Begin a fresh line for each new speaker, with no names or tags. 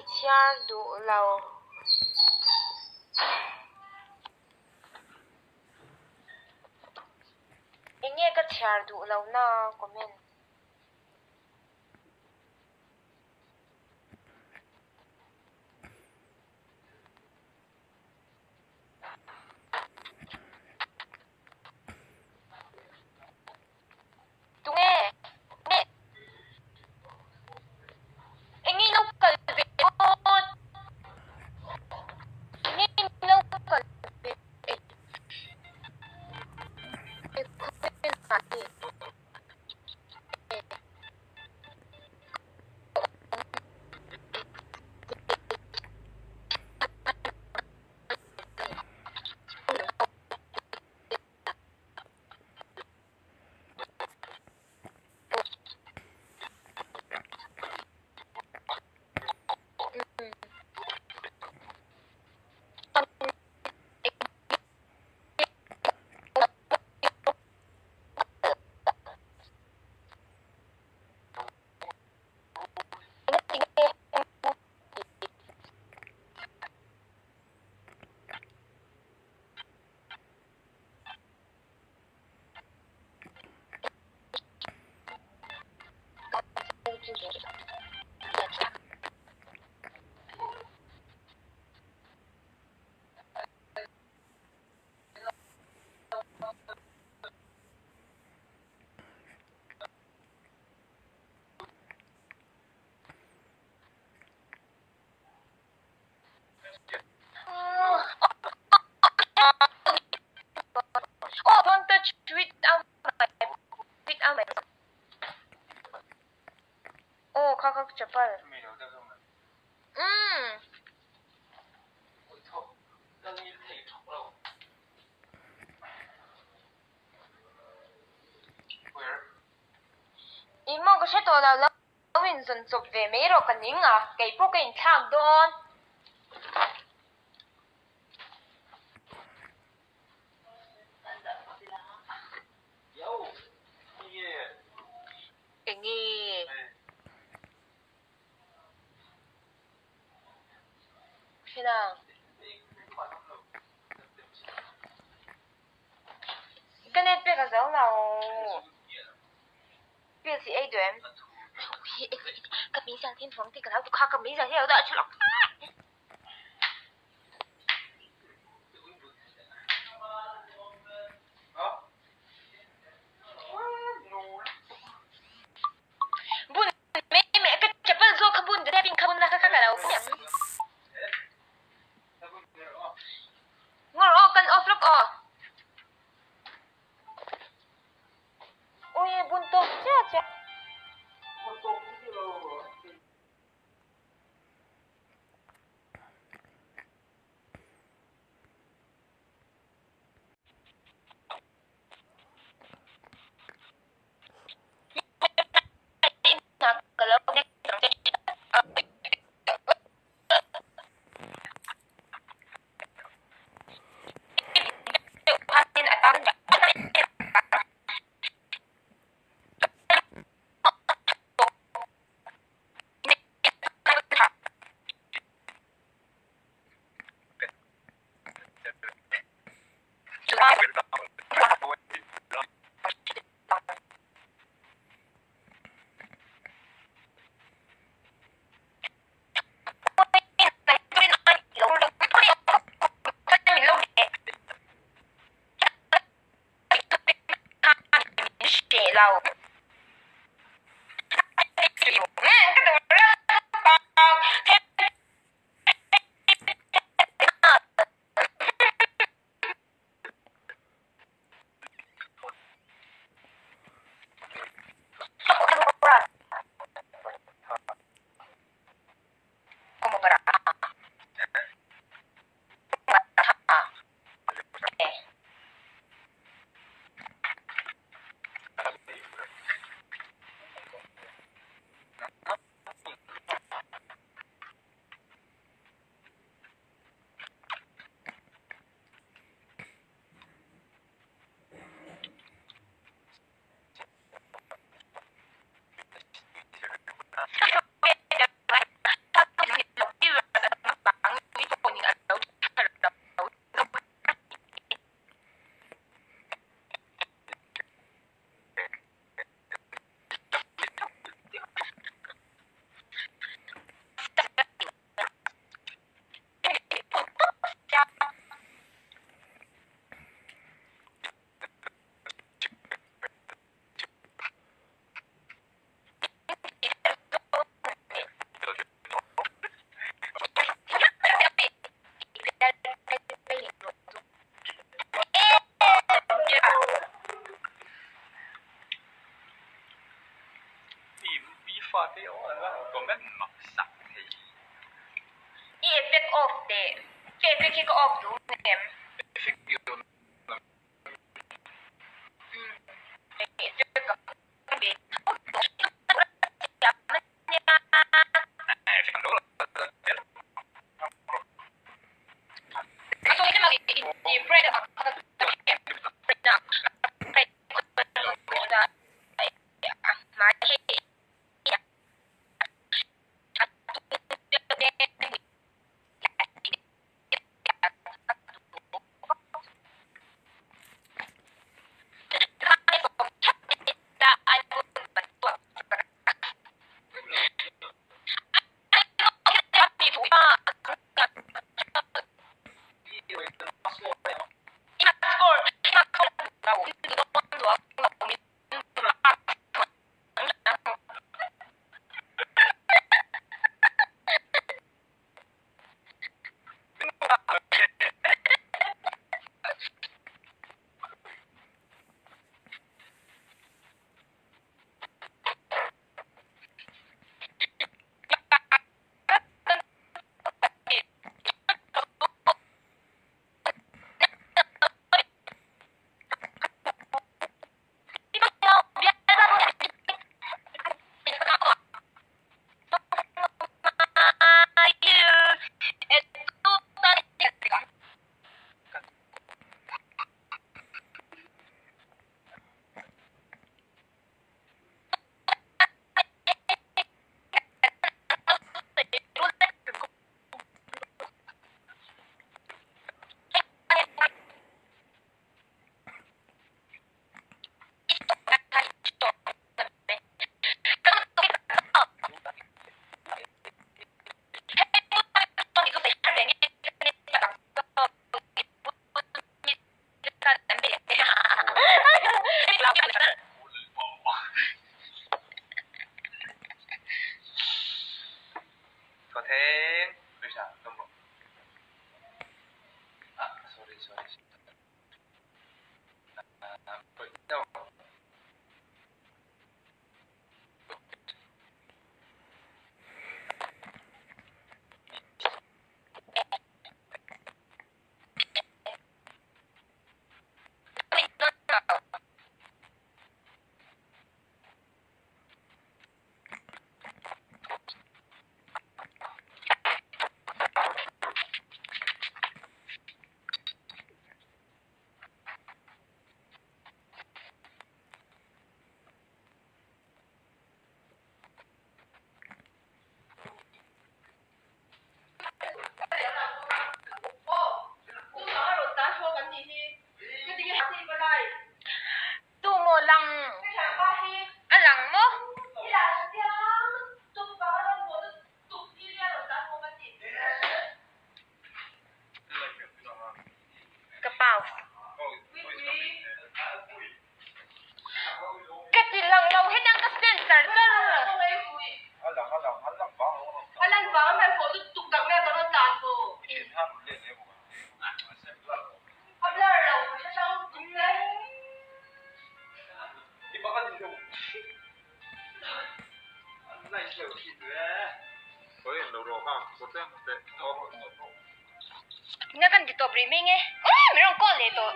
I chhiar duh lo. Enge ka chhiar duh lo na comment. Tunge? Nge? Enge ilo kal ve ngawt? Enge ilo kal ve? Oh, don't touch without my without my Oh, kha kha chapal. Umm. I maw ka hre tawh lo lo in zawn chawp ve mai rawh ka ning a, kei pawh ka inthlak dawn. Enge? Hena. Ka net pek a zo lo. Pills i ei duh em? Ka meizial thin vawng tih ka lo kha ka meizial hi a lo dah tha lawk. Bun mai mai ka chapal zawk kha bun step in kha bun la kha kha ka lo Ngawr aw kan off lawk aw. Ui bun tawk chiah chiah. I effect off teh. Ka effect hi ka off duh ngem? Tu maw lang a lang maw? Ka pause. Ka ti lang lo hetiang ka send char char. Na kan ti tawp rih mai nge. Aw min rawn call leh tawh.